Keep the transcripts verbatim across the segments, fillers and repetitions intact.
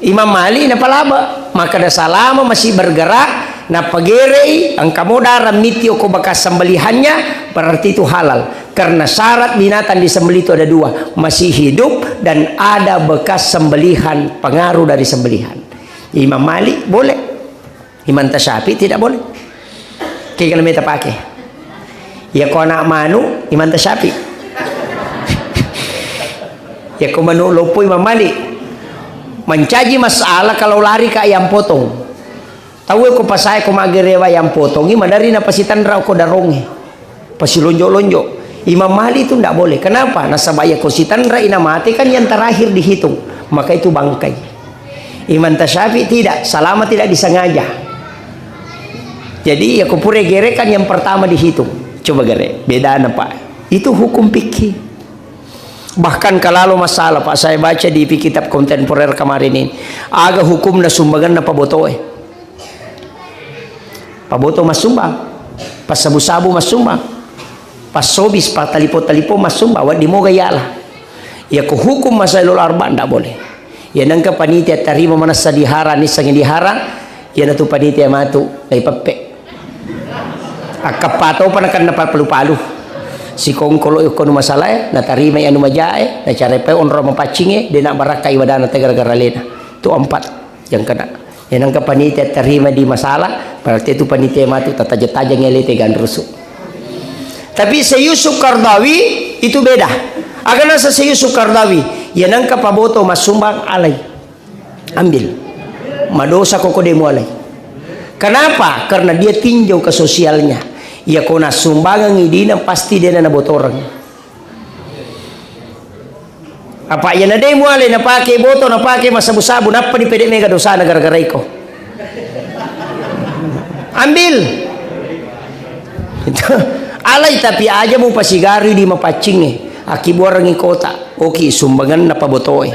Imam Malik napalaba, makkeda salama masih bergerak, napagerei, engka mo darah miti oko bekas sembelihannya, berarti itu halal. Karena syarat binatang disembelih itu ada dua, masih hidup dan ada bekas sembelihan, pengaruh dari sembelihan. Imam Malik boleh. Imam Tasyafi tidak boleh. Kega nameta pake. Ya ko anak manu, Imam Tasyafi. Ya ko manu loppo, Imam Malik. Mencaji masalah kalau lari ka ayam potong. Tahu ko pasai ko magerewa ayam potongi, madari na pasitanra ko daronge. Pasilonjo-lonjo. Imam Malik itu ndak boleh. Kenapa? Nasaba iya ko sitanrai na mate kan yang terakhir dihitung. Maka itu bangkai. Imam Tasyafi tidak, salama tidak disengaja. Jadi iya ko pura gere kan yang pertama dihitung. Coba gere, bedana Pak. Itu hukum fikih. Bahkan kalau masalah Pak, saya baca di kitab kontemporer kemarin ini. Aga hukumna sumbanganna pabotoe. Paboto massumbang, passabu-sabu massumbang, passobis, patalipo-talipo massumbang, wedding moga yala. Iya ko hukum masailul arba ndak boleh. Iya nengka panitia tarima manessa diharang, nissengngi diharang, iyanatu panitia matu naipeppe. Akkappa topa nakenna palu-palu. Sikongkolo ikkonu masalae, natarima anu majae, nacarepai onro mapaccinge, dena barakka ibadana tegara-gara lena. Tu empat. Yang kena. Yang nengka panitia terima di masalah, berarti itu panitia matu tatajang-tajang ele tegan rusu. Tapi Syekh Yusuf Qardawi itu beda. Aga nasa Syekh Yusuf Qardawi, ya nengka paboto massumbang alai. Ambil. Madosa koko demo alai. Kenapa? Karena dia tinjau ke sosialnya. Ya ko nassumbangeng idina pasti dena nabotoreng. Apa iya nadai muale napake boto, napake massabu-sabu, nappa dipede mega dosana gara-gara iko. Ambil. Alai tapi aja mupasigarui di mapaccingnge, akkibuarengngi kota, oki sumbanganna pabotoe.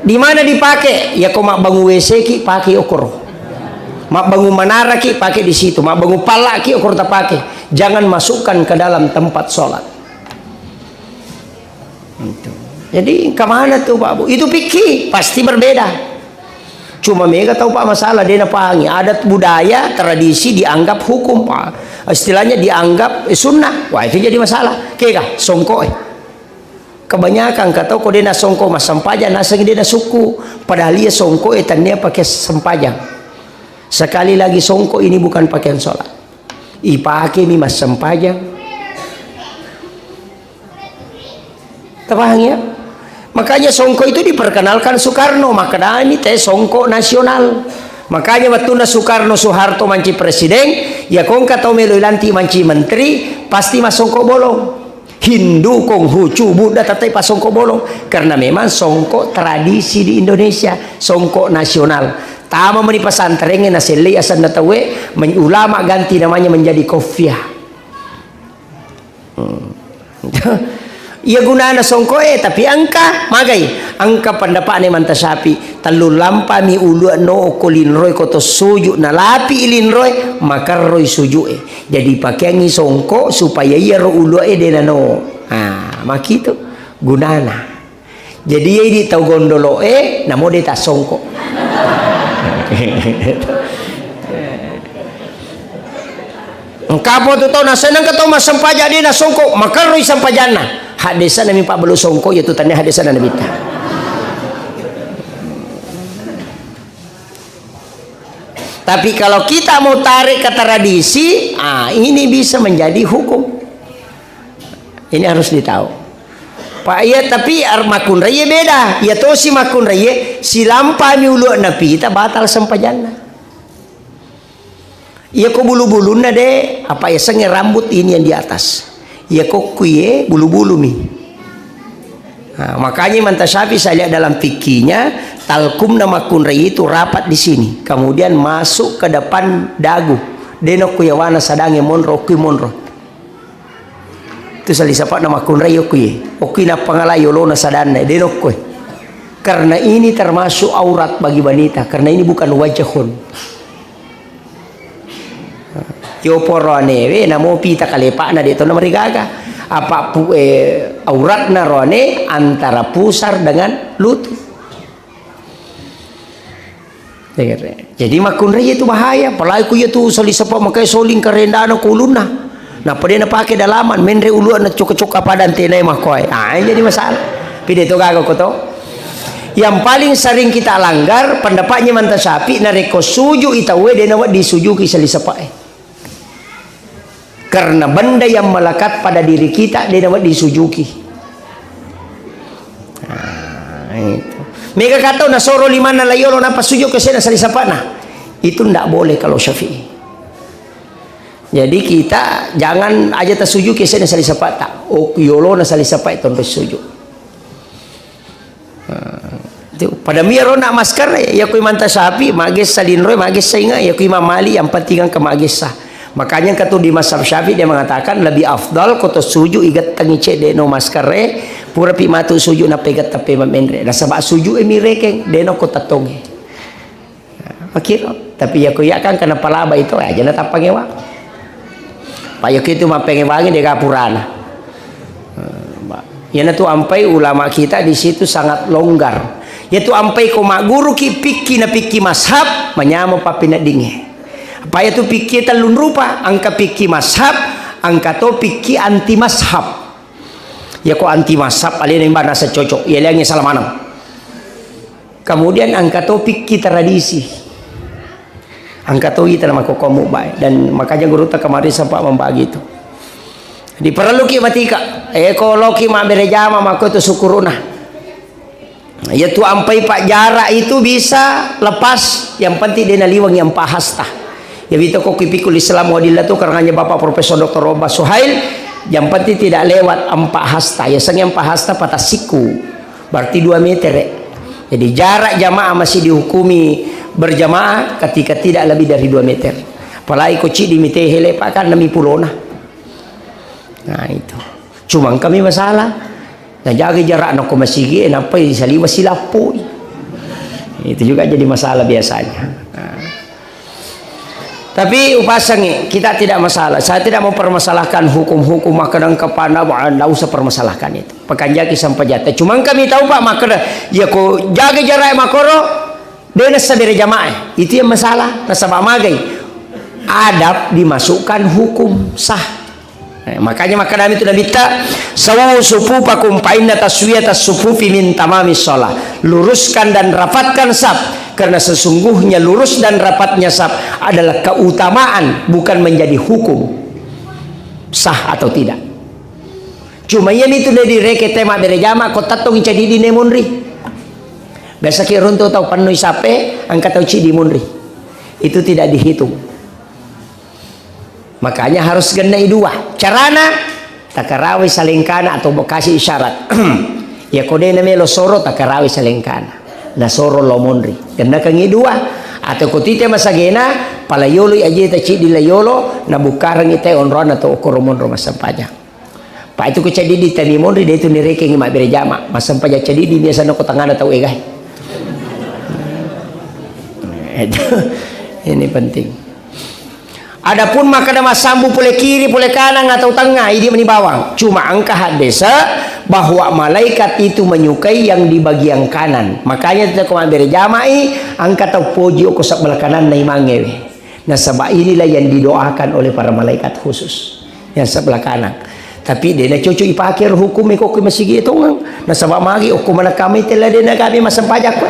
Di mana dipake? Ya ko mabbangu W C ki, pake okoro. Mabbangun manara ki, pake di situ. Mabbangun palla ki, okor tapake. Jangan masukkan ke dalam tempat sholat. Itu. Jadi, kemana tuh, Pak Bu? Itu fikih, pasti berbeda. Cuma mega tau, Pak, masalah, dia napahangi. Adat budaya, tradisi dianggap hukum, Pak. Istilahnya dianggap, eh, sunnah. Wah, itu jadi masalah. Kega, songkok, eh. Kebanyakan katau ko dena songko massempajang, nasengi dena sukku. Padahal iya songko e tania pake sempajang. Sekali lagi songko ini bukan pakaian sholat. Ipake mi massempajang. Tapahang ya? Makanya songko itu diperkenalkan Soekarno, makkedami te songko nasional. Makanya wettunna Soekarno Soeharto manci presiden, ya kongka tau melo ilanti manci menteri, pasti massongko bolong. Hindu, Konghucu, Buddha, tettai pasongko bolong. Karena memang songko tradisi di Indonesia, songko nasional. Tama meni pesantrengnge nasellei asenna tauwe, men-, ulama ganti namanya menjadi kofiah. Hmm. Iya gunana songko e, tapi engka magai, engka pendapatna Imam Tasyafi, tellu lampami ulue no ko linroe ko to suju, nalapi linroe, makerroi suju e. Jadi, pakeangngi songko supaya iyaro uluae de nano. Ah, makitu gunana. Jadi, iya idi tau gondoloe, namo de tassongko. Engkapo tu tau nasenang ke tau massempajang de nasongko, makerroi sempajanna. Haddesanami pabbelu songko, iya tu tania haddesana nabitta. Tapi kalau kita mau tarik ke tradisi, ah, ini bisa menjadi hukum. Ini harus ditahu. Pak, iya, tapi ar-, makkunraie beda. Iya tosi makkunraie, silampami ulu'na pita, batal sempajanna. Iya ko bulu-bulunna de, apa yasengnge rambut ini yang di atas. Iya ko kuie bulu-bulu mi. Nah, makanya Imam Tasyafi saya lihat dalam fikihnya, talkumna makkunrai itu rapat di sini, kemudian masuk ke depan dagu. Deno ku yawana sadange monro, kui monro. Itu sali sapakna makkunrai okui. Okui nappangalai olona sadanna, deno kue. Karena ini termasuk aurat bagi wanita, karena ini bukan wajahun. Yo poro anewe, namo pita kalepakna, de to namarigaga. Apa pu-, eh, auratna roane antara pusar dengan lutut. Jadi makkunrai itu bahaya, apalagi ku iya tu sali sepa makai soling karendana ku ulunna. Nappa de napake dalaman, menre ulua na cokka-cokka pada antenae makkoe. Ah, jadi masalah. Pide to gaga ko to. Yang paling sering kita langgar pendapatnya Imam Syafi'i, narekko suju i tauwe de nawedding sujuki sali sepae. Karena benda yang melekat pada diri kita, de nawedding sujuki. Nah, itu. Mega katau nasoro limanna layolo napa sujud ke sena sali sapana. Itu ndak boleh kalau Syafi'i. Jadi kita jangan aja tasuju ke sena sali sapata. Oh, yolo na sali sapai tonro sujud. Nah, itu. Pada miro nak masker, ya, ya ku Imam Syafi'i, magessa linro, magessa inga, ya ku Imam Malik, yang penting engka magessa. Makanya engka tu di mazhab Syafi'i dia mengatakan lebih afdal ko to suju igettengi cedde no masker e, pura pi matu suju na peget tepe menre. Nasaba suju e mirekeng, deno ko tettonge. Makiro, tapi ya ko iya kan kena palaba itu, eh, aja na tappangewa. Pak Yoki itu mappengewangi dega purana. Eh, Pak. Iyana tu ampai ulama kita di situ sangat longgar. Ya tu ampai ko magguru ki pikki na pikki mazhab, manyamo pappineddinge. Apa ya tu pikki tellun rupa, angka pikki mazhab, angka to pikki anti mazhab. Ya ko anti mazhab, alena imba nasa cocok, ya liangi salah maneng. Kemudian angka to pikki tradisi. Angka to ita nama kokomu bae. Dan makanya guru ta kemarin sempat membagi itu. Diperluki matika. Eh, ko loki mabbere jama mako itu syukuruna. Ya tu ampai pak jarak itu bisa lepas. Yang penting dia naliwang yang pahasta. Ya bito ko kipikul Islam wadillah tu karangannya Bapak Profesor Doktor Robah Suhail. Yang penting tidak lewat empat hasta. Ya seng empat hasta patasiku. Berarti dua meter, ya. Jadi, jarak jamaah masih dihukumi berjamaah ketika tidak lebih dari dua meter. Apalagi ko cidi mite hele, Pak, kan nami pulona. Nah, itu. Cuma kami masalah. Nah, jaga jarak nako masigi, eh, nampai saliwa silappui. Itu juga jadi masalah biasanya. Nah. Tapi upasangi, kita tidak masalah. Saya tidak mempermasalahkan hukum-hukum makkeda engka panna, wah, ndak usah permasalahkan itu. Pekanjaki sampajatta. Cuma kami tahu, Pak, makkeda, ya ko jaga jarak makoro, de nasa bere jamaah. Itu yang masalah. Nasaba magai. Adab dimasukkan hukum sah. Eh, makanya makkedami tu Nabitta, "Sawwu sufufakum fa inna taswiyatas sufufi min tamamis shalah." Luruskan dan rapatkan saf, karena sesungguhnya lurus dan rapatnya saf adalah keutamaan, bukan menjadi hukum sah atau tidak. Cuma iya mitu de direke tema bere jama ko tattongi cadi di ne monri. Biasa ki runtu tau pennui sape, angka tau cidi monri. Itu tidak dihitung. Makanya harus gennai dua. Carana, takarawai salengkana atau kasih isyarat. Ya ko de namelo soro, takarawai salengkana. Nasoro lo monri. Gennakengi dua. Atau ko tite masagena, pala yolo aje ta cidi la yolo, nabukkarengi te onroanna to okoro monro massempajang. Pak itu ko cadi di tami monri, de itu nirekengi mabbere jama. Massempajang cadi di biasa nako tengana tau egai. Itu, ini penting. Adapun makkeda massambu pole kiri, pole kanang atau tengah, idi meni bawang. Cuma engka haddese bahwa malaikat itu menyukai yang di bagian kanan. Makanya tete ko mabbere jamai, engka tau poji ko sebelah kananna imangewe. Nasaba inilah yang didoakan oleh para malaikat khusus yang sebelah kanan. Tapi de na cocok ipake ro hukum ko ko masigi tongang. Nasaba magi okko manakami tella de na kami massempajang ko.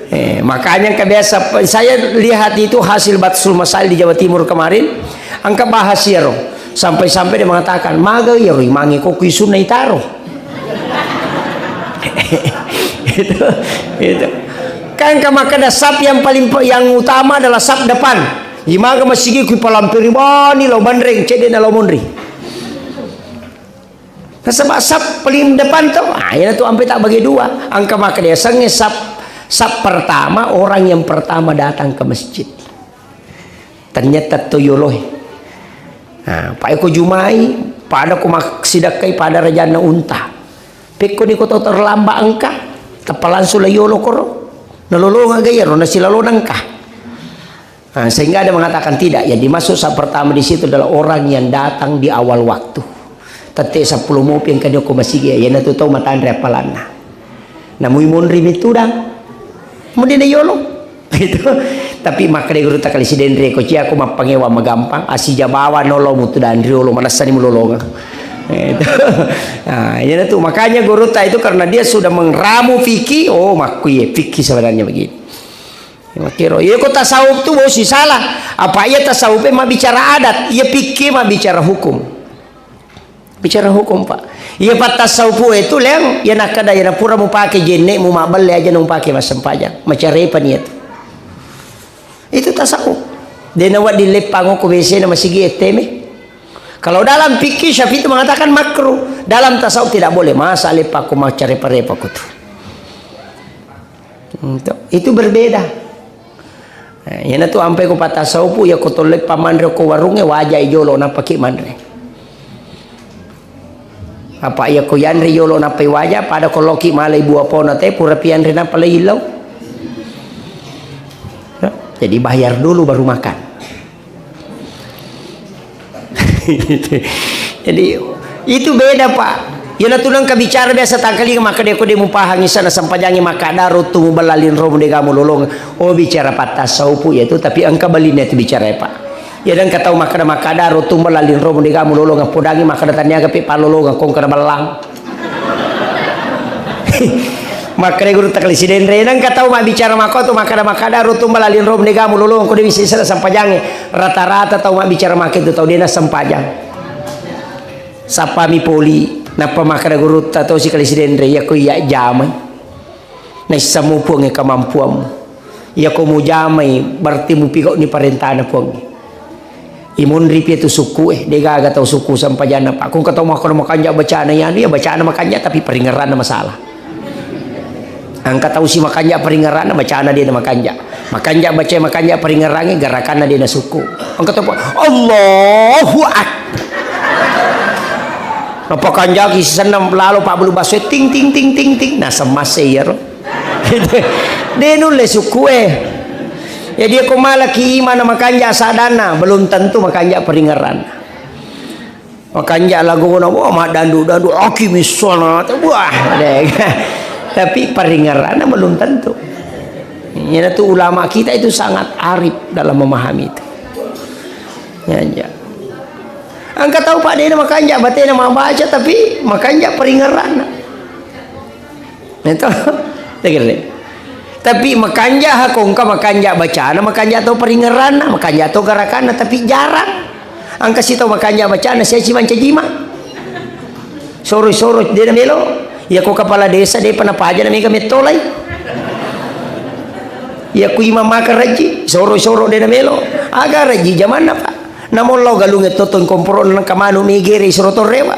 Eh, makanya engka biasa, saya lihat itu hasil Batsul Masail di Jawa Timur kemarin, angka bahas iyaro. Sampai-sampai dia mengatakan, "Maga iyaro imange ko kui sunna itaro." Itu, itu. Kan engka makkeda saf yang paling pe-, yang utama adalah saf depan. Imaga masigi kui palampiri bani lao banreng, cedde na lao monri. Nasaba saf paling depan to, ah, iyana tu ampe tak bagi dua. Angka makkeda yasengnge saf, saf pertama, orang yang pertama datang ke masjid. Ternyata to yoloe. Nah, pai ko jumai, pada ko maksidakkai pada rajanna unta. Pekko ni ko to terlambat engka, teppa langsung la yolo koro. Nalolonga gayaro, nasilalona engka. Ah, sehingga ada mengatakan tidak. Yang dimaksud saat pertama di situ adalah orang yang datang di awal waktu. Tette seppulo mopi engka ni okko masigi, iyanatu tau matanre appalanna. Namui monri mi tudang. Mudina yolo. Itu. Tapi makkeda gurutta kali Sidenre, ko cia ko mappangewa magampang, asija bawa nolo mu tudang riolo, manessani mulolonga. Itu. Nah, iyanatu makanya gurutta itu karena dia sudah meramu fikih, oh, makkuye fikih sebenarnya begini. Makkiro, iya ko tasawuf tu bosi salah. Apa iya tasawuf e mabbicara adat, iya fikih mabbicara hukum. Bicara hukum, Pak. Iya pattasawufu itu, Leng, iya nakkeda, iya napura mupake jenne mu mabbelle aja nung pake massempajang. Macarepa niat. Itu tasawuf. Dena wedding leppang ko W C na masigi E T M. Kalau dalam fikih Syafi'i itu mengatakan makruh. Dalam tasawuf tidak boleh. Masa leppang ko macarepa-repa ko tu. Hmm, to. Itu berbeda. Eh, iyanatu ampai ko pattasawufu, iya ko tolle pamanre ko warungnge, wajai jolo nappaki manre. Apa iya ko yanre jolo nappai waja, pada ko loki malai buah pona te, pura pianre nappa lai illau. Ya, jadi bayar dulu baru makan. Jadi, itu beda, Pak. Iyanatu nengka bicara biasa tangkalinga, makkeda ko de mupahangi sana sempajangi makkada ruttu mubella linromu dega mulolong. Oh, bicara pattasawufu ya itu, tapi engka balinna itu bicara, Pak. Ya, dan engka tau makkada, makkada ruttu mubella linromu dega mulolong, podangi makkada taniaga pe palolong, kong kada bellang. Makkeda gurutta kali Sidenre, nengka tau mabbicara makko tu makkada-makkada ruttu mubella linromu dega mulolong, ko de bisa isera sempajangi. Rata-rata tau mabbicara makko tu tau dena sempajang. Sappami poli, nappa makkeda gurutta to si kali Sidenre, iya ko iya jamai. Naissamu Puangnge kamampuammu. Iya ko mujamai, berarti mupigau'ni parentana Puangnge. Imunri pi tu sukku e, de gaga tau sukku sempajanna, Pak. Ko engka tau makkeda makanja bacana, iya, iya bacana makanja, tapi paringerranna masalah. Engka tau si makanja paringerranna, bacana de na makanja. Makanja baca, makanja paringerrangi, gerakanna de na sukku. Engka tau, Allahu Akbar. Napakanjaki sisenna lalo pabbulu basso e, ting, ting, ting, ting, ting. Naseng masse iyaro. De nulle sukku e. Jadi ko malaki imana makanja sadanna, belum tentu makanja paringerranna. Makanja lagona, wah, maddandu-dandu, "Aqimi sholat." Wah, deh. Tapi paringerranna belum tentu. Iyanatu ulama kita itu sangat arif dalam memahami itu. Ya, ya. Engka tau, Pak, dena makanja batena mabaca, tapi makanja paringerranna. Itu. Tegere. Tapi makanja ha ko engka makanja bacana, makanja to paringerranna, makanja to garakanna, tapi jarang. Engka sitau makanja bacana, sia si mancaji ma. Soro-soro, de na melo. Iya ko kepala desa, de pa napaja na mega mettolai. Iya ku imang maka raji, soro-soro, de na melo. Aga raji jamanna, Pak. Namo lao galungnge to tong komporo nengka manu migere isuro to rewa.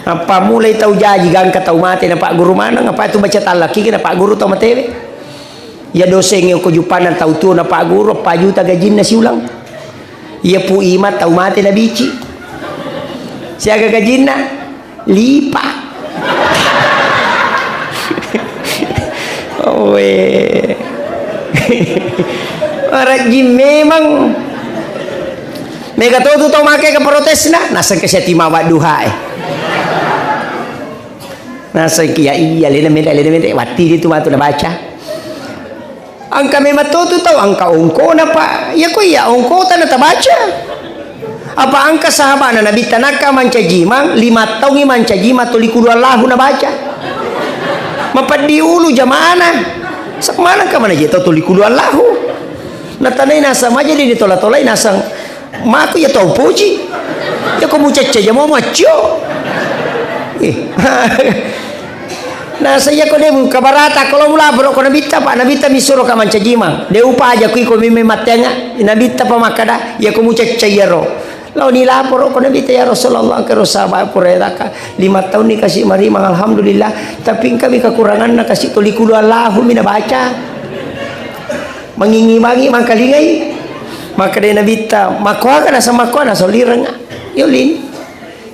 Apa mulai tau jaji gangka tau mate na pagguru maneng, apa itu baca tallaki na pagguru tau matewe. Iya dosengnge ko jupanna tau tuo na pagguru, pa juta gajinna siulang. Iya pu ima tau mate na bici. Siaga gajinna? Lipa. Owe. Marajing memang. Mega to tu tau make ke protesna, naseng ke siati mawa duha e. Naseng ke iya, iya, lena mede, lena mede, watti di tu matu na baca. Engka memang to tu tau engka ongkona, Pak. Iya ko iya ongkota na tabaca. Apa engka sahabana Nabitta nakka mancaji imang, lima taungi mancaji imang toli kulu Allahu nabaca. Mapeddi ulu jamana. Sa-, mana engka mana je tau toli kulu Allahu. Natanai naseng maja di tola-tolai naseng. Mako iya tau poji. Iya ko mucecce jamo maccio. Eh. Naseng iya ko de kabarata ko lo mulaporo ko Nabitta, Pak, Nabitta misuro ka mancaji imang. De upaja ko iko mimmi mattenga. Nabitta pa makkada, iya ko mucecce iyaro. Lao ni laporo ko Nabitta, ya Rasulullah, engka ro sahabat pura taka lima taunni kasi marimang, alhamdulillah. Tapi engka mi kekuranganna kasi toli kulu Allahu mi nabaca. Mangingi-mangi mangkalingai. Makkeda Nabitta, "Makkoaka?" Naseng, "Makkoa." Naseng, "Lireng." Yolini.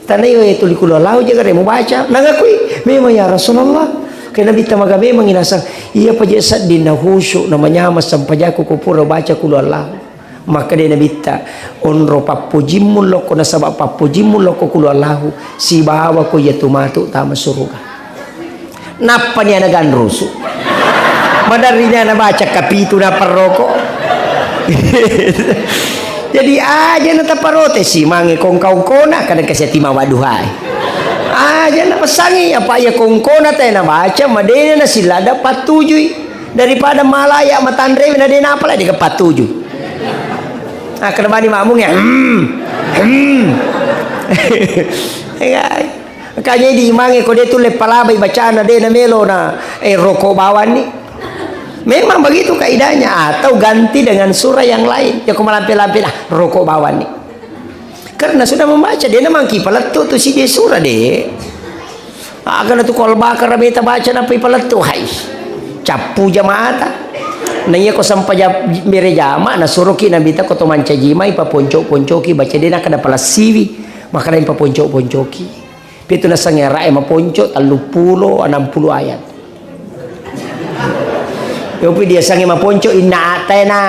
Tana iyo itu likulu lau jaga remo baca. Nangakui, "Memang ya Rasulullah. Ke Nabitta maga memang inasang, iya paje sedding na khusyuk, na manyameng sempajakku ko pura baca qul huwallahu. Makkeda Nabitta, onro pappojimmu lokko nasaba pappojimmu lokko qul huwallahu, sibawa ko iya tu matu tama suruga. Nappani ana ganrusu. Maderri na baca kapitu na parroko. Jadi aja na taparotesi mange kongka-ongkona, kadang kasi ati mawaduhai. Aja na pesangi apa iya kongkona te na baca, madena na silada patujui. Daripada malaya matanrewi na dena apala deka patuju. Ah, kada bani makmung ya. Hmm. Hmm. Ya. Makanya di imange ko de tulle palabai bacana de na melo na, eh, roko bawanni. Memang begitu kaidahnya, atau ganti dengan surah yang lain. Ya ko malampe-lampe dah roko bawanni. Karena sudah membaca, de na mangki palettu tu sidi surah de. Aga na tu ko Al-Baqarah meta baca nappa ipalettu, hai. Cappu jamaata. Na iya ko sampaja bere jama, na suroki Nabitta ko to mancaji mai paponco-poncoki baca de na kada palessiwi. Makana paponco-poncoki. Pitu nasengnge ara'e maponco telluppulo, enam puluh ayat. Yopi diasengnge maponco inna atena.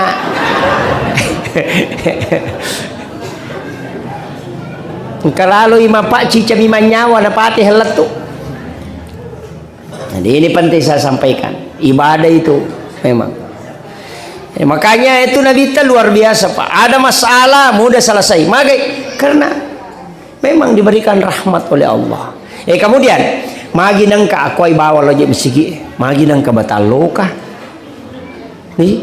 Engka laloi mapacci cami manyawa na pate hellettu. Jadi ini penting saya sampaikan. Ibadah itu memang. Eh, makanya itu Nabitta luar biasa, Pak. Ada masalah, mudah selesai. Magai? Karena memang diberikan rahmat oleh Allah. Eh, kemudian, magi nengka akuai bawa loje masigi, magi nengka batalloka. Nih,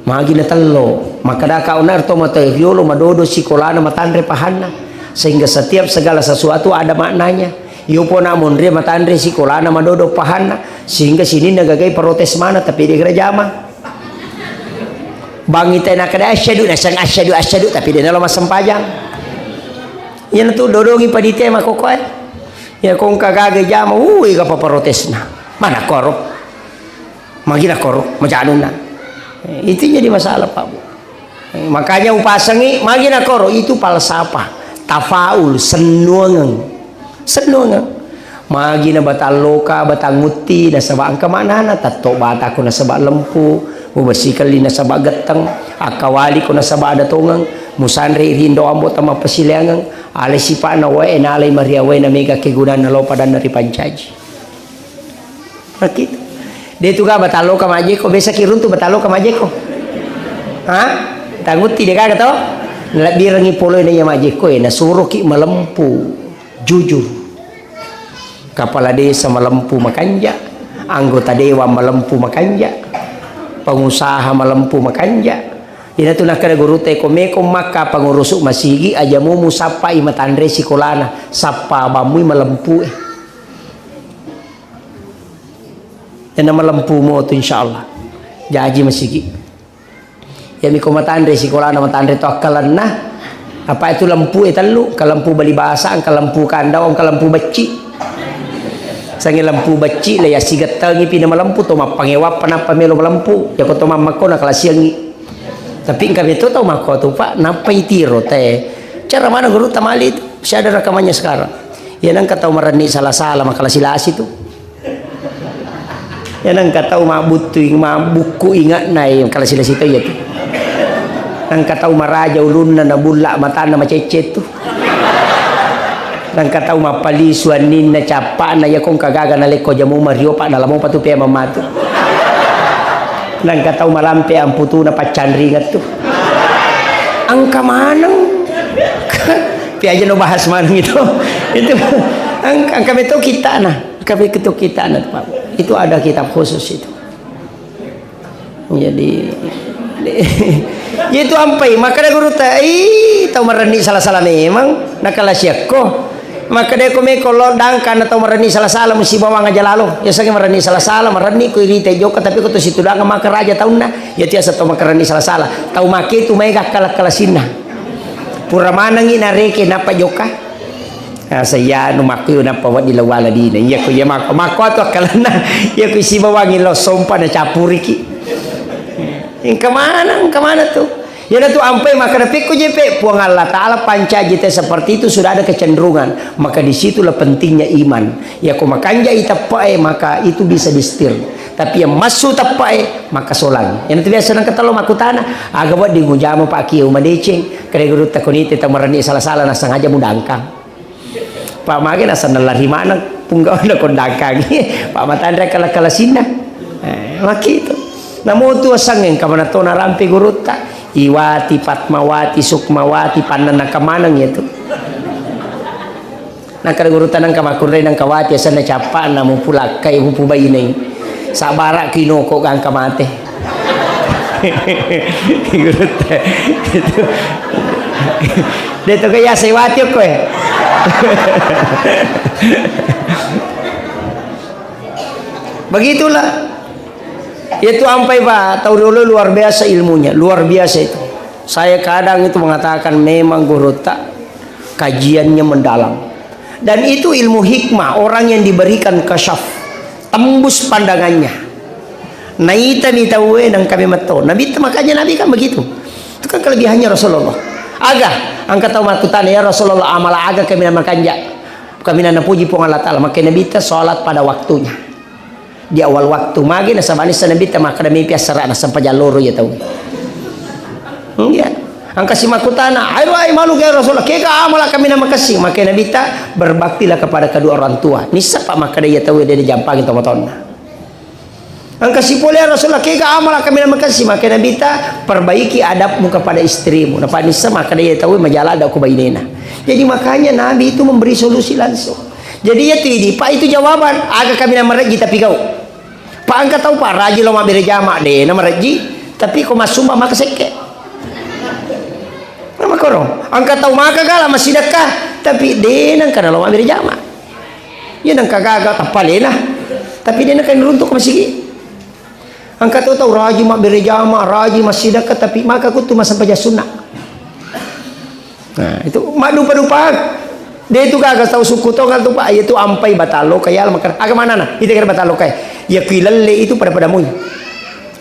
magi na tello. Maka daka onar to matoe riolo madodo sikolana matanre pahanna. Sehingga setiap segala sesuatu ada maknanya. Yopo na monre matanre sikolana madodo pahanna. Sehingga sininna gagai protes mana, tapi dia kira jama. Bangi tena kada asyhadu, nasang asyhadu, asyhadu, tapi dia nalo masempajang. Iya na tu dodongi panitia makokoe. Ya kongka gaga jama, ui, gapa protesna. Mana koro? Magina koro, majanunna. Eh, itu jadi masalah, Pak Bu. Eh, makanya upasangi, magina koro, itu falsafah. Tafaul, sennuangeng. Sennuangeng. Magina batalloka, batangutti, nasaba engka maknana, tatto batako nasaba lempu, mubessikelli nasaba getteng, akkawaliko nasaba ada tongeng, musanre rindo ambo tama pasileangeng, ale sipa'na wae, nalai maria wae, na mega kegunanna lo padanna ripancaji. Makkita. De tu ga batalloka majeko, besaki runtu batalloka majeko. Ha? Tangutti de gaga to? Nalebbirengi poloe na iya majeko e, nasuroki malempu, jujur. Kepala desa malempu makanja, anggota dewan malempu makanja, pengusaha malempu makanja. Ina tu nakkeda gurutta, ko meko makka pengurusu masigi, aja mu musappai matanre sikolana, sappa bammui malempu e. Iyana malempu mo tu, insyaallah. Jaji masigi. Iyami ko matanre sikolana, matanre to akkalenna. Apa itu lempu e tellu, engka lempu bali basa, engka lempu kandau, engka lempu becci. Sangi lempu becci, le yasigettengi pi na malempu, to mappangewa pa nappa melo malempu. Yako to mammakko na kalasiangi. Tapi engka meto tau makko tu, Pak, nappa itiro te. Cara mana guru tamali tu? Saya ada rekamannya sekarang. Ya nangka tau marenni sala-sala, makalasi-lasi tu. Ya nangka tau mabbuttu ing-, mabbukku ingatna, eh, kalasi-lasi to iya tu. Nangka tau maraja ulunna, nabulla matanna, macecce tu. Nangka tau mappalisu anninna, cappa'na, iya kongka gaga nalekko jamu mario, Pak, nalamo patu pea mamatu. Nangka tau malampe amputuna paccanringet tu. Engka maneng. Piaja no bahas maneng itu. Itu engka, engka betul kita nah. Engka betul kita nah, Pak. Itu ada kitab khusus itu. Jadi, itu ampai, makkeda gurutta, "Ih, tau marenni sala-sala memang, nakalasiakko." Makkeda ko meko lo dangka na tau marenni sala-sala, musibawang aja lalo. Ya, sangi marenni sala-sala, marenni ko irita jokka, tapi ko to situdang maka raja taunna, ya tiasa tau marenni sala-sala. Tau make tu maega kala-kalasinna. Pura manengi nareke nappa jokka. Asa iya anu makku nappa wedding lawala dina. Iya ko iya makko, makko atu akkalenna. Iya ko sibawangi lo sompa na capuriki. Engka mana, engka mana tu? Iyanatu ampai makkeda, pekko jeppe, Puang Allah Ta'ala pancaji te seperti itu sudah ada kecenderungan. Maka disitulah pentingnya iman. Yako makanjai teppe'e, maka itu bisa disetir. Tapi yang massu teppe'e, maka solang. Iyanatu biasa nang ketello makkutana, aga wedding ujama Pak Kiai madeceng, kede gurutta konite tamarenni sala-sala nasengaja mudangkang. Pak mage nasenna lari maneng, punggauna kondangkangi, Pak matanre kala-kala sinna. Eh, makkitu. Namo tu asang engka mana to narampe gurutta, Iwati, Fatmawati, Sukmawati, panna naka maneng ya tu. Naka gurutta nangka makunrai nangka wati asenna cappa na mupu lakkai mupu baineng. Sabara kinoko gangka mate. Gurutta. Itu. De' to gaya sewati okko e. Begitulah. Itu ampai, Pak, tau dulu luar biasa ilmunya, luar biasa itu. Saya kadang itu mengatakan memang gurutta kajiannya mendalam. Dan itu ilmu hikmah, orang yang diberikan kasyaf, tembus pandangannya. Naitani tauwe nang kami metto. Nabi, makanya Nabi kan begitu. Itu kan kelebihannya Rasulullah. Aga, angka tau makkutana, "Ya Rasulullah, amala aga kami namakanja?" Kami napuji Puang Allah Ta'ala, maka Nabi ta salat pada waktunya. Di awal waktu, magi nasaba nissa Nabi ta makkeda mepi assara'na sempajang loro ya tau. Iya. Angka si makkutana, "Ayo, ai malu ke Rasulullah, kega amala kami namakessing?" Maka Nabi ta, "Berbaktilah kepada kedua orang tua." Nissa pa makkeda ya tau de jampangi tomatoanna. Angka si pole, "Ya Rasulullah, kega amala kami namakessing?" Maka Nabi ta, "Perbaiki adabmu kepada istrimu." Napa nissa makkeda ya tau majala ada ku bainena. Jadi makanya Nabi itu memberi solusi langsung. Jadi ya tu idi, Pak, itu jawaban. Aga kami namarejji tapi kau. Pak, engka tau, Pak, rajin lo mabbere jama, de' namarejji, tapi ko massumba maka sekke. Nah, makoro, engka tau maka gala massidekka, tapi de' nengka nalo mabbere jama. Iya nengka gaga tappalena, tapi de' nengka niruntuk masigi. Engka to tau rajin mabbere jama, rajin massidekka, tapi maka kuttu massempajang sunna. Nah, itu maddupa-dupa. De' itu gaga tau sukku tongal tu, Pak. Iya tu ampai batang loka, ya, maka aga manana? Ite kira batang loka. Ya kui lelle itu pada-pada mui.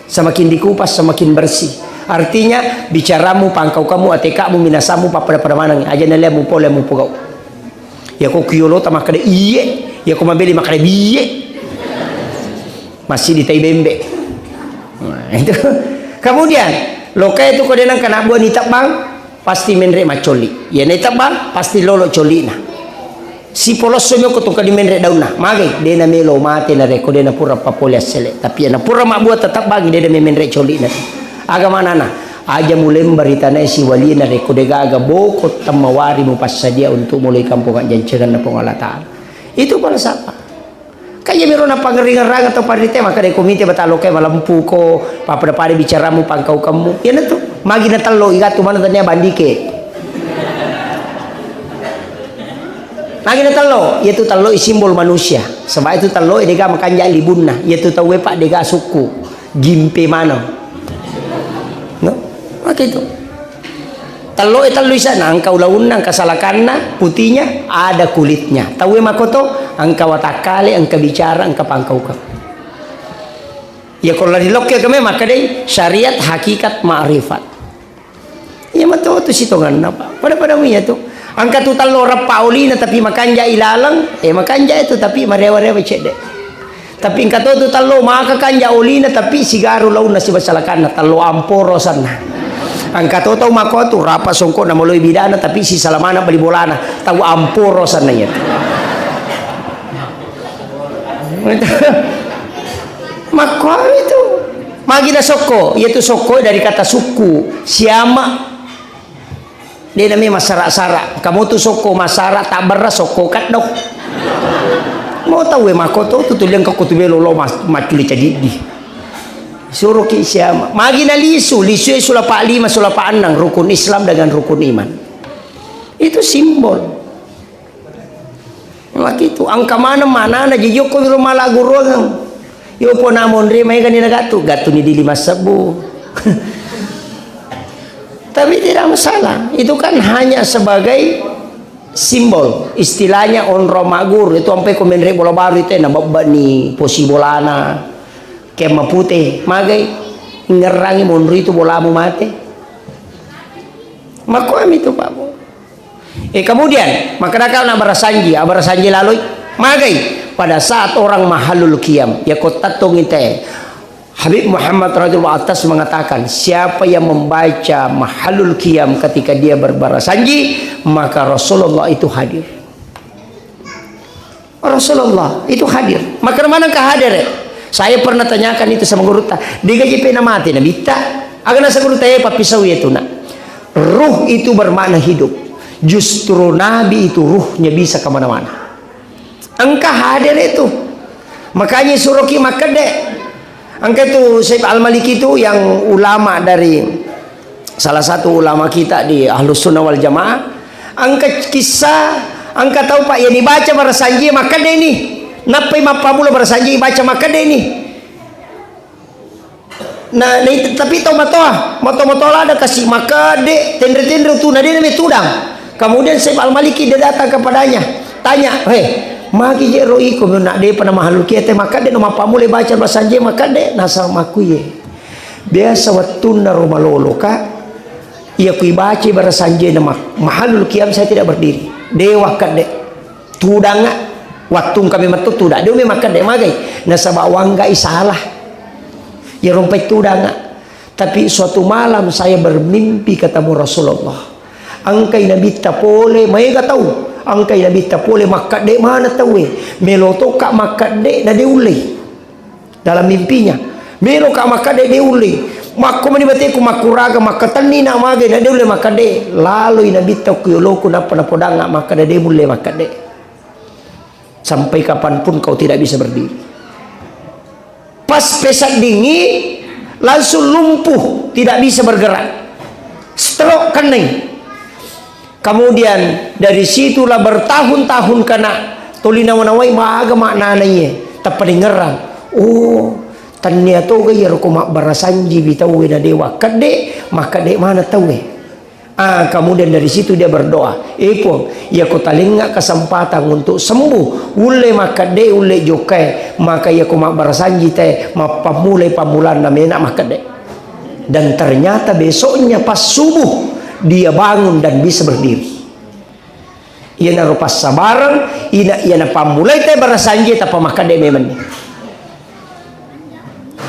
Semakin dikupas, semakin bersih. Artinya, bicaramu, pangkaukamu, atekamu, minasamu, pappada-pada maneng. Aja nalemu pole mupogau. Ya ko kiyolo ta makkeda iye, ya ko mabeli makkeda biye. Masih ditai bembe. Nah, itu. Kemudian, loka itu ko denang kena buah ni tebang, pasti menre macoli. Ya ni tebang, pasti lolo colina. Si polosso mi ko tungka di menre daunna. Magai, dena melo mate na reko dena pura papole assele. Tapi ya na pura mabuah tetap bagi dena menre colina. Aga manana, aja mulembari tanai si walina reko degaga boko temmawari mupassadia untuk mulai kampung jancengan na Puang Allah Ta'ala. Itu falsafah. Kaya miro na pangeringerang atau parite maka de komite batalo kai malempuko, papada-pada bicaramu pangkau kemmu. Iya na tu. Magi na tello igatu mana tania bandike. Magi na tello, iya tu tello i simbol manusia. Sebab itu tello i dega makanja libunna. Iya tu tauwe pak dega sukku. Gimpe maneng. No? Maka itu. Tello e tellu isa, na engka ulaunna, engka salakanna, putinya, ada kulitnya. Tauwe makoto, engka watakkale, engka bicara, engka pangkaukeng. Iya ko lari lokke keme makkedai syariat, hakikat, ma'rifat. Iya mato tu sitonganna, Pak. Pada-pada mu iya tu. Engka tu tello reppa olina tapi makanja ilaleng, eh makanja itu tapi marewa-rewa cedde. Tapi engka to tu tello maka kanja olina tapi sigaru launna sibasalakanna tello amporo sanna. Engka to tau mako tu rapa songko na moloi bidana tapi si salamana bali bolana tau amporo sanna iya. Makko itu. Magi na sokko, iya tu sokko dari kata suku, siama. De nami masara-sara. Kamu tu sokko masara, tak berra sokko kaddo. Mau tahu e makoto tu tuliang kau tu belo lo mas maculi cajiddi. Suruh ki siama. Magi na lisu, lisu e sulapa lima, sulapa enam rukun Islam dengan rukun iman. Itu simbol. Makitu, engka maneng manana jijokko wiro mala guruangeng. Yo pona monri maegani na gatu, gatuni di lima sebbu. Tapi tidak masalah. Itu kan hanya sebagai simbol. Istilahnya onro magur itu ampe ko menre bola baru itu na babba ni posi bolana. Kemma pute, magai ngerrangi monri itu bolamu mate. Makkuami tu, Pak, Bu. Eh, kemudian, makkadaka na barasanji, abarasanji laloi, magai. Pada saat orang mahallul qiyam, ya kottattongi te. Habib Muhammad radhiyallahu atas mengatakan, siapa yang membaca mahallul qiyam ketika dia berbarasanji, maka Rasulullah itu hadir. Rasulullah itu hadir. Maka mana ka hadir, eh? Saya pernah tanyakan itu sama gurutta. Digaji pena mati Nabitta. Aga nasa gurutta, eh, pappisau itu, nak. Ruh itu bermakna hidup. Justru Nabi itu ruhnya bisa kemana-mana. Engka hadir itu. Makanya suruh ki makkede. Engka itu Syekh Al-Maliki itu yang ulama dari salah satu ulama kita di Ahlus Sunnah wal Jamaah, engka kisah, engka tau, Pak, yang dibaca barasanji makkede ni. Nappai mappammula barasanji baca makkede ni. Nah, nah, itu, tapi tau matoa, matoa-matoa lada kasi makkede, tenre-tenre tu, na dena me tudang. Kemudian Syekh Al-Maliki dia datang kepadanya, tanya, "Hei, magi je ro iko, nak depa na mahallul qiyam te makkede, no mappammula baca barasanji makkede?" Nasaba makkuye. Biasa wettunna ro maloloka, iya kui baca barasanjena ma-, mahallul qiyam saya tidak berdiri. Dewa kedde. Tudanga, wattung kami metu tudang. Dia memang kedde magai. Nasaba wanggai salah. Ya rompai tudanga. Tapi suatu malam saya bermimpi ketemu Rasulullah. Engkai Nabitta pole, maega tau. Engkai Nabitta pole, makkadde mana tauwe. Melo toka makkadde, na de ullei. Dalam mimpinya, meloka makkadde de ulle. Makko mani bateku makkuraga, makkatenni na mage na de ulle makkadde. Laloi Nabitta ku yoloku nappa napodangnga makkadde de mulle makkadde. Sampai kapanpun kau tidak bisa berdiri. Pas pesaddingi langsung lumpuh, tidak bisa bergerak. Stroke kenai. Kemudian dari situlah bertahun-tahun kana toli nawa-nawai maga maknana iye, tappadengerang. Oh, tannia toga iyaro ko mabbarasanji wi tauwe na dewa kedde, makkadde mana tauwe. Ah, kemudian dari situ dia berdoa, "Eh Puang, iya ko talenga kesempatan untuk sembuh, ulle makkadde, ulle jokkae, maka iya ko mabbarasanji te, mappammulai pammulanna mena makkadde." Dan ternyata besoknya pas subuh, dia bangun dan bisa berdiri. Iyanaro passabareng, ina-, iyana pammulai te barasanji tappa makkadde memenni.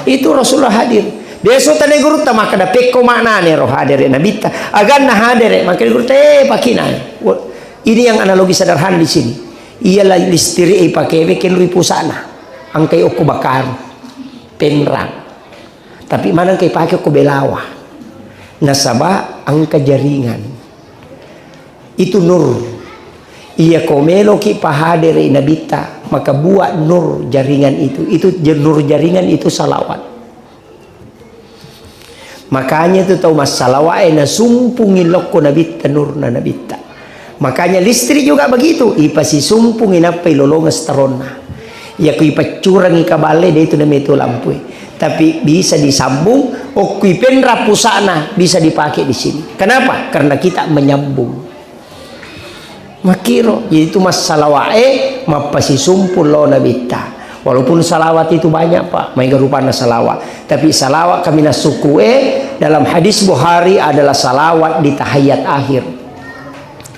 Itu Rasulullah hadir. Biasa tane gurutta makkada, "Pekko maknane ro hadere Nabitta?" Aganna hadere, makkada gurutta, "Eh, pakina." Wa-, ini yang analogi sederhana di sini. Iyalah listrik e pakewe kelui pusana. Angkai okko bakaru. Penrang. Tapi maneng ke pake ko belawa. Nasaba engka jaringan. Itu nur. Iya ko meloki pahadere Nabitta, maka buat nur jaringan itu. Itu je-, nur jaringan itu salawat. Makanya itu tau massalawae nasumpungi lokko Nabitta, nurna Nabitta. Makanya listrik juga begitu, ipasisumpungi nappa ilolongeng seteronna. Iya ku ipaccurangi kaballe, de itu nametu lampue. Tapi bisa disambung, okkui penra pusana bisa dipakai di sini. Kenapa? Karena kita menyambung. Makkiro, jadi itu massalawae mappasisumpung lo Nabitta. Walaupun salawat itu banyak, Pak, maega rupanna salawat. Tapi salawat kami nasukue dalam hadis Bukhari adalah salawat di tahiyat akhir.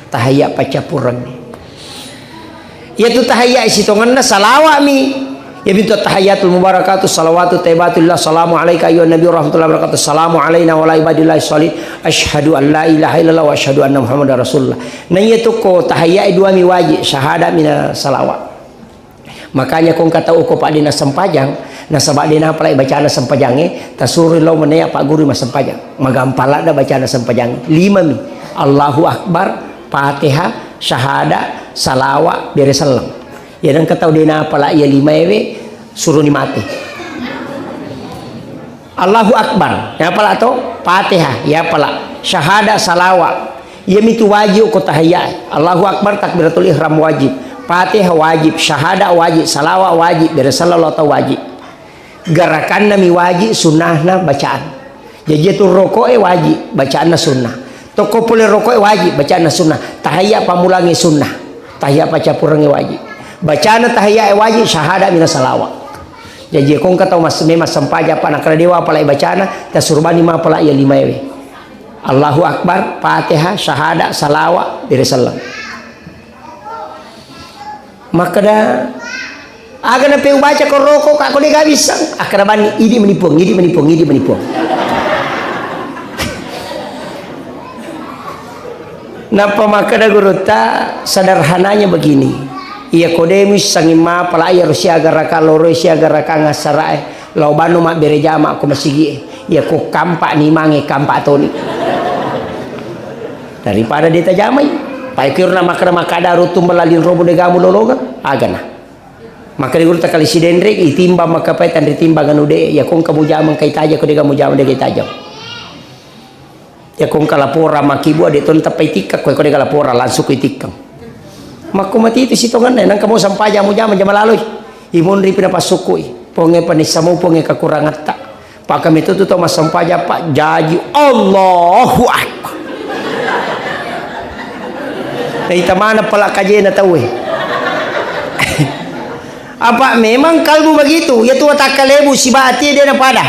Tahiyat paccappurengnge. Iyatu tahiyat sitongenna salawat mi. Iya bintu tahiyatul mubarakatuh salawatu taibatu lillah, salamu alaika ayyuhan nabi warahmatullahi wabarakatuh, salamu alaina wa ala ibadillah shalih, asyhadu an la ilaha illallah wa asyhadu anna muhammadar rasulullah. Na iya tu ko tahiyat dua mi wajib, syahada mina salawat. Makanya ko engka tau ko pade na sempajang, nasaba de napalai bacana sempajangnge, tasuro lao menea pagguru massempajang. Magampang ladda bacana sempajangnge. Lima mi. Allahu Akbar, Fatihah, syahada, salawa, bere selleng. Iya engka tau de napala iya lima ewe, suroni mate. Allahu Akbar, yapala to? Fatihah, yapala. Syahada, salawa. Iya mitu wajib ko tahiyat. Allahu Akbar, takbiratul ihram wajib. Fatihah wajib, syahada wajib, salawa wajib, bere selleng lao tau wajib. Garakanna mi wajib, sunnahna bacaan. Jaji tu roko'e wajib, bacaanna sunnah. Tokko pole roko'e wajib, bacaanna sunnah. Tahiyat pammulangnge sunnah. Tahiyat paccappurengnge wajib. Bacana tahiyat e wajib, syahada mina salawa. Jaji ko engka tau mas-, memang sempajang apa nakala dewa apalai bacana, tasurbani mapala iya lima ewe. Allahu Akbar, Fatihah, syahada, salawa, bere selleng. Makkeda, "Aga nape ubaca ko roko, ka ko dega bisa?" Akkeda banni, "Idi meni Puang, idi meni Puang, idi meni Puang." Nappa makkeda gurutta, "Sederhananya begini. Iya ko de muissangi mapala iyaro siaga raka loro, siaga raka ngassarae. Lao banno mabbere jama ko masigie. Iya ko kampa ni mange, kampa toni. Daripada de tajamai. Pai kiro na makkeda makkeda ruttung belaling robo de gamu lolonga. Agana." Makkeda gurutta, "Kali Sidenreng, itimbang makkapai tanri timbang anu de, iya ko engka mujama engka itaja, ko de gamu jama de itajang." Iya ko engka laporan makkibua, de to ntappai tikkang, ko, ko de ga laporan, langsung ko itikkang. Makko mati itu sitonganna, nangka mau sampaja mujama jama laloi. Imonri pina passukkui. Ponge panissa mau ponge kakurangatta. Pakka metto tu tau massempajang, Pak, jaji, Allahu Akbar. Naita maneng pala kajena tauwe. Apa memang kalbu begitu? Iya tu watakkalebu sibati de napada.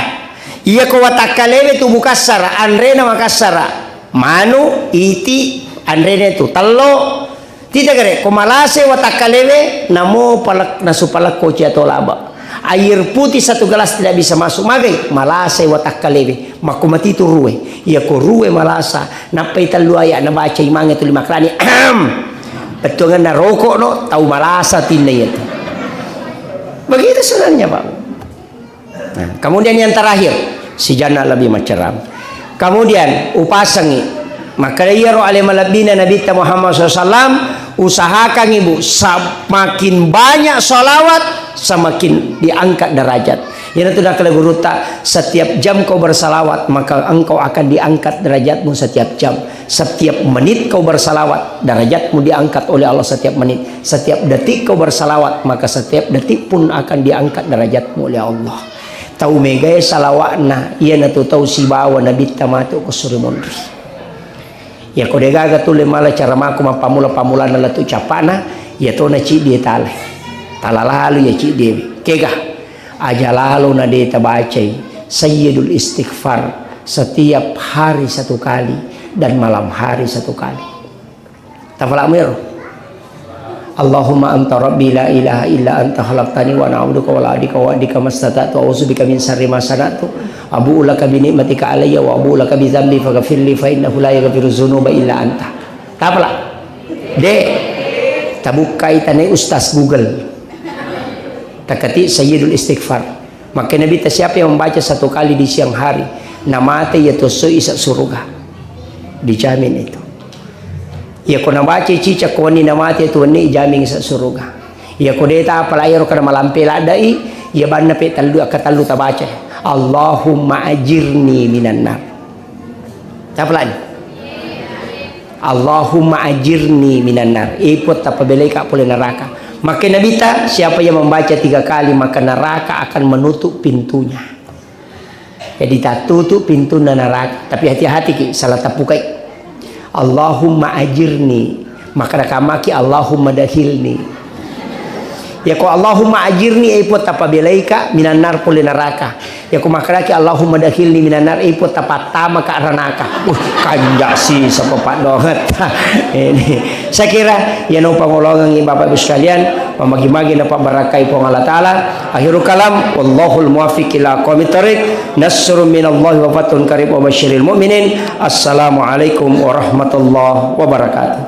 Iya ko watakkalewe tu bukassara, anrena makassara. Manu, iti, anrena tu. Tello, Tita gare, ko malasai watakkalewe, namo palak-, nasupalakko cia to laba. Air putih satu gelas tidak bisa masuk. Magai, malasai watakkalewe. Makko mati tu rue. Iya ko rue malasa, nappai tellu ayat nabaca imange tuli makrani. Ahem. Bettuanganna rokok no, tau malasa tinna iya tu. Begitu sebenarnya, Pak. Nah, kemudian yang terakhir, si Jannah lebih maceram. Kemudian, upasengi. Maka iyaro ale malebbina Nabitta Muhammad sallallahu alaihi wasallam, usahakan ibu, semakin banyak salawat, semakin diangkat derajat. Iyanatu nakkeda gurutta, setiap jam kau bersalawat, maka engkau akan diangkat derajatmu setiap jam. Setiap menit kau bersalawat, derajatmu diangkat oleh Allah setiap menit. Setiap detik kau bersalawat, maka setiap detik pun akan diangkat derajatmu oleh Allah. Tau megae salawatna, iyanatu tau sibawa Nabitta matu ko suri monri. Iya ko degaga tulle mala cara mako mappammula-pammulanna lettu cappana, iya tona ciddie tala. Tala lalu iya ciddie. Kega? Aja lalo na de tabacai Sayyidul Istighfar setiap hari satu kali dan malam hari satu kali. Tafalakmu ero. Allahumma anta rabbi la ilaha illa anta khalaqtani wa ana abduka wa ana ala ahdika wa wa'dika mastata'tu, a'udzubika min syarri ma sana'tu, abu'u laka bi ni'matika alayya wa abu'u laka bi dzambi faghfirli fa innahu la yaghfiru dzunuba illa anta. Tafalak. De, tabukkai tanai Ustaz Google. Takati Sayyidul Istighfar. Maka Nabitta, siapa yang membaca satu kali di siang hari, namate iya tosso isa suruga. Dijamin itu. Iya ko nabaca cica ko wenni namate tu wenni, jamin isa suruga. Iya ko deta apala ero kana malampe laddai, iya banna pe tellu, akka tellu tabaca. Allahumma ajirni minan nar. Tapalani. Allahumma ajirni minan nar. E Puang, tapabelaika pole neraka. Maka Nabitta, siapa yang membaca tiga kali, maka neraka akan menutup pintunya. Jadi, tattutu pintunna neraka. Tapi hati-hati ki, salah tappukai. Allahumma ajirni. Maka nakamaki Allahumma dakhilni. Ya ko Allahumma ajirni, e Puang, tapabelaika minan nar pole neraka. Iya ko makkedaki, "Allahumma dakhilni minan nar," ippo tapattamaka ranaka. Uh, kanja sisa papaddoangetta. Ini. Saya kira, iya no pangolongengngi Bapak Ibu sekalian, mamagi-magi napabbarakkai Puang Allah Ta'ala. Akhirul kalam, wallahul muwaffiq ila aqwamit thariq. Nasrun minallahi wa fathun qarib wa basyiril mu'minin. Assalamualaikum warahmatullahi wabarakatuh.